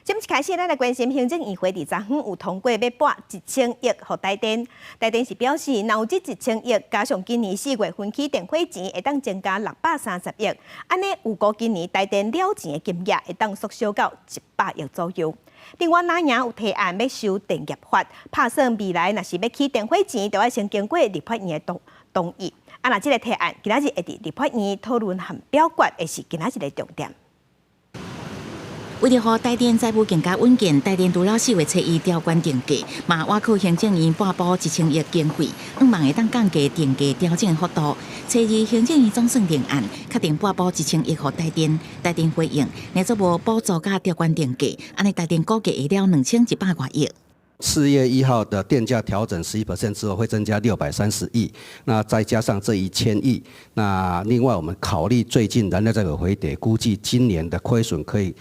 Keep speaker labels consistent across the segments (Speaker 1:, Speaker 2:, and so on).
Speaker 1: 這一開始，咱來關心行政院會佇昨昏有通過欲撥一千億予台電。台電是表示，若有這一千億，加上今年四月分起電費錢會當增加630億，按呢預估今年台電了錢的金額會當縮小到100億左右。另外，哪營有提案欲修電業法，拍算未來若是欲起電費錢，就愛先經過立法院的同意。啊，若這个提案今仔日會佇立法院討論和表決，會是今仔日的重點。
Speaker 2: 為著予台電財務更加穩健，台電除了4月初1調懸電價，嘛倚靠行政院撥補一千億經費，向望會當降低電價調整幅度。初二行政院總算定案，確定撥補一千億予台電，台電回應，若做無補助佮調懸電價，按呢台電估計會了2100外億。
Speaker 3: 4月1號的電價調整11% 之後，會增加630億，那再加上這1000億，那另外我們考慮最近燃料價格回跌，估計今年的虧損可以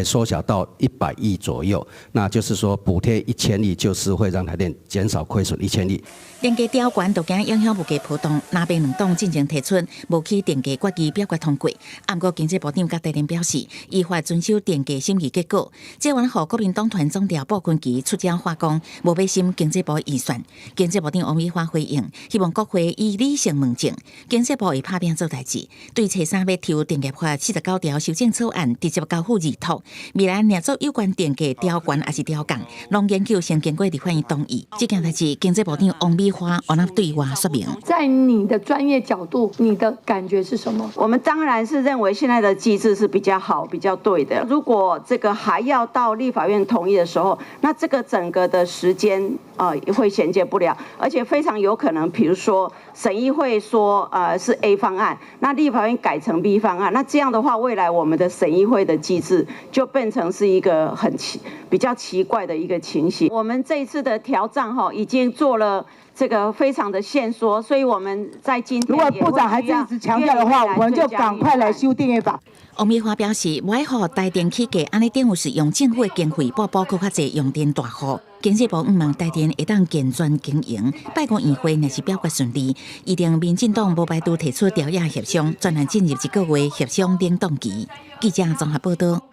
Speaker 3: 縮小到100億左右，那就是說補貼一千億，就是會讓台電減少虧損一千億。
Speaker 2: 電價調懸就驚影響物價波動，藍白兩黨進前提出無起電價決議表決通過。毋過經濟部長佮台電表示，依法遵守電價審議結果。這予國民黨團總召傅崑萁出招話講，無欲審經濟部預算。經濟部長王美花回應，希望國會以理性問政。經濟部會拍拚做代誌，對初三欲提電業法49條修正草案直接交付議托。未來若做有關電價調懸抑是調降，攏研究先經過立法院同意。這件代誌，經濟部長王美花按怎對外說明？
Speaker 4: 在你的專業角度，你的感覺是什麼？
Speaker 5: 我們當然是認為現在的機制是比較好、比較對的。如果這個還要到立法院同意的時候，那這個整個的時間啊會銜接不了，而且非常有可能，比如說審議會說是 A 方案，那立法院改成 B 方案，那這樣的話，未來我們的審議會的機制就變成是一個很奇比較奇怪的一個情形。我們這一次的調漲哈，已經做了這個非常的限縮，所以我們在今天
Speaker 6: 如果部長還是一直強調的話，我們就趕快來修電業法。
Speaker 2: 王美花表示，無愛予台電起價，按呢等於是用政府的經費撥補閣較濟用電大戶。經濟部向望台電會當健全經營，拜五院會若是表決順利，一定民進黨無排除提出朝野協商，專案進入一個月協商冷凍期。記者綜合報道。